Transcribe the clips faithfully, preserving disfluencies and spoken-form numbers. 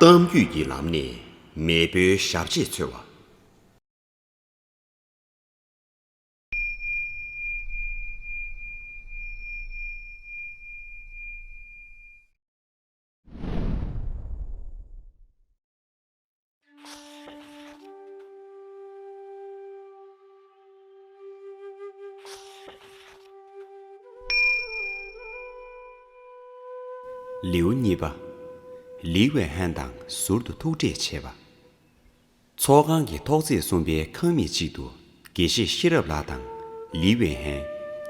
གཏམ་རྒྱུད་ཀྱི་ལམ་ནས་མེས་པོའི་ཞབས་རྗེས་འཚོལ་བ། ལེའུ་གཉིས་པ། ལི་ཝེ་ཧན་དང་ཟུར་དུ་ཐུག་འཕྲད་བྱས་པ། ཚོགས་ཁང་གི་ཐོག་བརྩེགས་གསུམ་པའི་ཁང་མིག་ཅིག་ཏུ་དགེ་བཤེས་ཤེས་རབ་ལགས་དང་ལི་ཝེ་ཧན།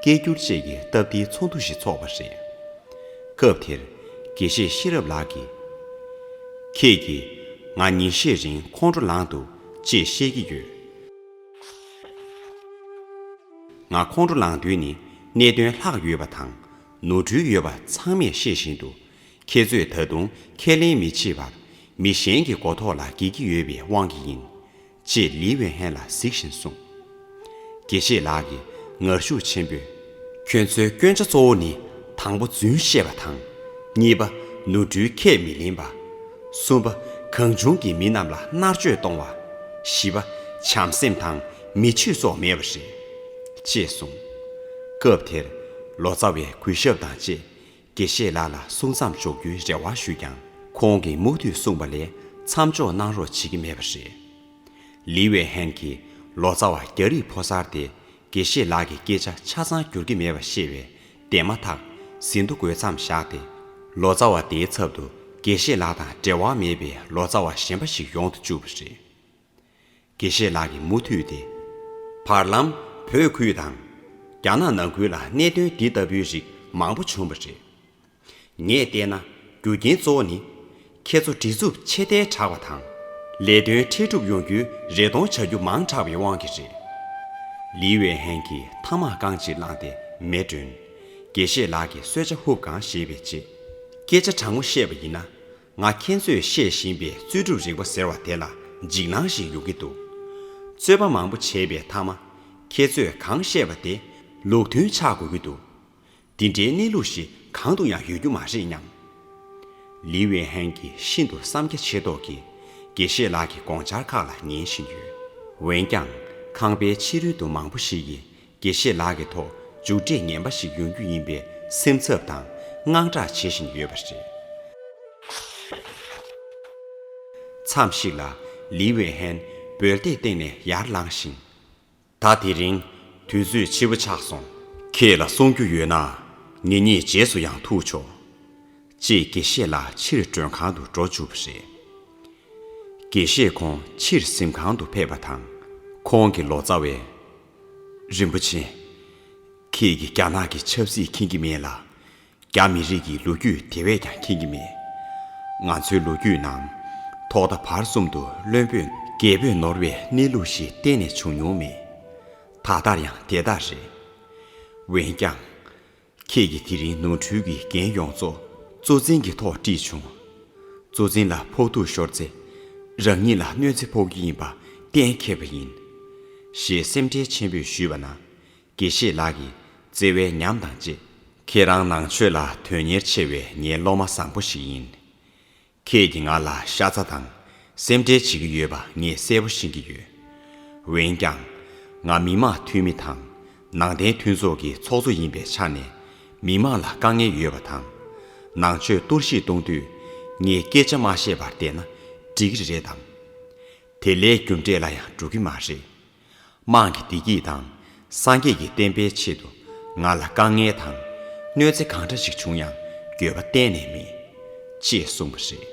སྐད་སྒྱུར་བཅས་ཀྱི་སྟབས་བདེའི་ཚོགས་འདུ་ཞིག་འཚོགས་པ་རེད། སྐབས་དེར་དགེ་བཤེས་ཤེས་རབ་ལགས་ཀྱིས། ཁྱེད་ཀྱིས་ང་ཉིན་ཤས་རིང་ཁོང་ཁྲོ་ལངས་འདུག་ཅེས་བཤད་ཀྱི་ཡོད། ང་ཁོང་ཁྲོ་ལངས་དུས་ནི་གནད་དོན་ལྷག་ཡོད་པ་དང་ནོར་འཁྲུལ་ཡོད་པ་ཚང་མས་ཤེས་བཞིན་དུ། ཁྱེད་ཚོས་ད་དུང་ཁས་ལེན་མི་བྱེད་པར་མི་གཞན་གྱི་མགོ་ཐོག་ལ་འགེལ་གྱི་ཡོད་པའི་དབང་གིས་ཡིན། ཅེས་ལི་ཝེ་ཧན་ལ་གཟིགས་བཞིན་གསུངས། དགེ་བཤེས་ལགས་ཀྱིས་ངར་ཤུགས་ཆེན་པོས། ཁྱོད་ཚོའི་སྐྱོན་ཆ་གཙོ་བོ་ནི་དང་པོ་རྫུན་བཤད་པ་དང་། གཉིས་པ་ནོར་འཁྲུལ་ཁས་མི་ལེན་པ། གསུམ་པ་གང་བྱུང་གིས་མི་རྣམས་ལ་མནར་གཅོད་གཏོང་བ། བཞི་པ་བྱམས་སེམས་དང་མི་ཆོས་སོགས་མེད་པ་རེད། ཅེས་གསུངས། སྐབས་དེར་ལོ་ཙཱ་བས་གུས་ཞབས་དང་བཅས། དགེ་བཤེས་ལགས་ལ་གསུང་མཚམས་འཇོག་རྒྱུའི་རེ་བ་ཞུས་ཀྱང་། ཁོང་གིས་མུ་མཐུད་གསུངས་པ་ལས་མཚམས་འཇོག་གནང་རོགས་བྱེད་ཀྱི་མེད་པ་རེད། ལི་ཝེ་ཧན་གྱིས་ལོ་ཙཱ་བ་རྒྱ་རིགས་ཕོ་གསར་དེ་དགེ་བཤེས་ལགས་ཀྱི་སྐད་ཆ་ཆ་ཚང་འགྱུར་གྱི་མེད་པ་ཤེས་པས་དེ་མ་ཐག་ཟིན་ཐོ་འགོད་མཚམས་བཞག་སྟེ། ལོ་ཙཱ་བ་དེའི་ཚབ་ཏུ་དགེ་བཤེས་ལགས་དང་འབྲེལ་བ་མེད་པའི་ལོ་ཙཱ་བ་གཞན་པ་ཞིག་ཡོང་དུ་བཅུག་པ་རེད། དགེ་བཤེས་ལགས་ཀྱིས་མུ་མཐུད་དེ། བར་ལམ་བོད་ཁུལ་དང་རྒྱ་ནག་ནང་ཁུལ་ལ་གནད་དོན་འདི་ལྟ་བུའི་རིགས་མང་པོ་བྱུང་བ་རེད། ངས་བལྟས་ན་རྒྱུ་རྐྱེན་གཙོ་བོ་ནི། ཁྱེད་ཚོ་བྲེལ་འཚུབ་ཆེ་ལྟར་དྲགས་པ་དང་། ལས་དོན་འཕྲལ་སྒྲུབ་ཡོང་རྒྱུའི་རེ་སྟོང་བྱ་རྒྱུ་མང་དྲགས་པའི་དབང་གིས་རེད། ལི་ཝེ་ཧན་གྱིས་ཐ་མག་རྐང་གཅིག་བླངས་ཏེ་མེ་བསྒྲོན། དགེ་བཤེས་ལགས་ཀྱིས་གསོལ་ཇ་ཧུབ་གང་བཞེས་པའི་རྗེས། སྐད་ཆ་དྲང་མོ་བཤད་པ་ཡིན་ན། ང་ཁྱེད་ཚོས་བཤད་བཞིན་པའི་རྩོད་སྒྲུབ་རིག་པ་ཟེར་བ་དེ་ལ་འཇིགས་སྣང་ཞིག་ཡོང་གི་འདུག་རྩོད་པ་མང་པོ་བྱས་པའི་མཐའ་མ། ཁྱེད་ཚོས་གང་བཤད་པ་དེ་ལུགས་མཐུན་ཆགས་དགོས་ཀྱི་འདུག་འདི་འདྲའི་གནས་ལུགས་ཤིག་གང་དུ་ཡང་ཡོད་རྒྱུ་མ་རེད་སྙམ། ལི་ཝེ་ཧན་གྱིས་ཤིན་ཏུ་བསམ་རྒྱ་ཆེ་མདོག་གིས་དགེ་བཤེས་ལགས་ཀྱི་དགོངས་འཆར་ཁག་ལ་ཉན་བཞིན་ཡོད། འོན་ཀྱང་ཁང་པའི་ཕྱི་རོལ་དུ་མང་པོ་ཞིག་གིས། དགེ་བཤེས་ལགས་ཀྱི་ཐོག་མཇུག་འབྲས་ངན་པ་ཞིག་ཡོང་རྒྱུ་ཡིན་པའི་སེམས་འཚབ་དང་དངངས་སྐྲག་བྱེད་བཞིན་ཡོད་པ་རེད། མཚམས་ཤིག་ལ་ལི་ཝེ་ཧན་འབོལ་སྟེགས་སྟེང་ནས་ཡར་ལངས་ཤིང་། ད་དེ་རིང་དུས་ཚོད་ཕྱི་པོ་ཆགས་སོང་། ཁྱེད་ལ་གསུང་རྒྱུ་ཡོད་ན་ངེད་གཉིས་རྗེས་སུ་ཡང་ཐུག་ཆོག་ཅེས་དགེ་བཤེས་ལགས་ཕྱིར་མགྲོན་ཁང་དུ་འགྲོ་བཅུག་པ་རེད། དགེ་བཤེས་ཁོང་ཕྱིར་གཟིམ་ཁང་དུ་ཕེབས་པ་དང་། ཁོང་གི་ལོ་ཙཱ་བས། རིན་པོ་ཆེ། ཁྱེད་ཀྱིས་རྒྱ་ནག་གི་ཆབ་སྲིད་མཁྱེན་གྱི་མེད་ལ། རྒྱ་མི་རིགས་ཀྱི་ལོ་རྒྱུས་དེ་བས་ཀྱང་མཁྱེན་གྱི་མེད། ང་ཚོའི་ལོ་རྒྱུས་ནང་། ཐོག་མཐའ་བར་གསུམ་དུ་བློན་པོས་རྒྱལ་པོས་ནོར་བའི་གནས་ལུགས་ཤིག་གཏན་ནས་བྱུང་མྱོང་མེད། ད་ལྟར་ཡང་དེ་ལྟར་རེད། འོན་ཀྱང་། ཁྱེད་ཀྱིས་དེ་རིང་ནོར་འཁྲུལ་གྱི་འགན་ཡོངས་རྫོགས་གཙོ་འཛིན་གྱི་ཐོག་དཀྲིས་བྱུང་། གཙོ་འཛིན་ལ་ཕོག་ཐུག་ཤོར་ཚེ། རང་ཉིད་ལ་གནོད་འཚེ་ཕོག་རྒྱུ་ཡིན་པ་གཏན་འཁེལ་བ་ཡིན། ཞེས་སེམས་ཁྲལ་ཆེན་པོས་ཞུས་པ་ན། དགེ་བཤེས་ལགས་ཀྱིས་བརྩེ་བའི་ཉམས་དང་བཅས། ཁྱེད་རང་ནང་ཆོས་ལ་དོན་གཉེར་ཆེ་བའི་ངའི་སློབ་མ་བཟང་པོ་ཞིག་ཡིན། ཁྱེད་ཀྱིས་ང་ལ་ཤ་ཚ་དང་སེམས་ཁྲལ་བྱེད་ཀྱི་ཡོད་པ་ངས་གསལ་པོ་ཤེས་ཀྱི་ཡོད། འོན་ཀྱང་། ང་མི་དམངས་འཐུས་མི་དང་ནང་བསྟན་མཐུན་ཚོགས་ཀྱི་ཚོགས་གཙོ་ཡིན་པའི་ཆ་ནས་མི་དམངས་ལ་དཀའ་ངལ་ཡོད་པ་དང་། ནང་ཆོས་གཏོར་བཤིག་གཏོང་དུས་ངས་སྐད་ཆ་མ་བཤད་པར་བསྡད་ན་འགྲིག་གི་རེད་དམ། དེ་ལས་རྒྱུ་འབྲས་ལ་ཡང་འགྲོ་གི་མ་རེད། དམངས་ཀྱི་བདེ་སྐྱིད་དང་སངས་རྒྱས་ཀྱི་བསྟན་པའི་ཆེད་དུ་ང་ལ་དཀའ་ངལ་དང་གནོད་འཚེ་གང་འདྲ་ཞིག་བྱུང་ཡང་འགྱོད་པ་གཏན་ནས་མེད། ཅེས་གསུངས་པ་རེད།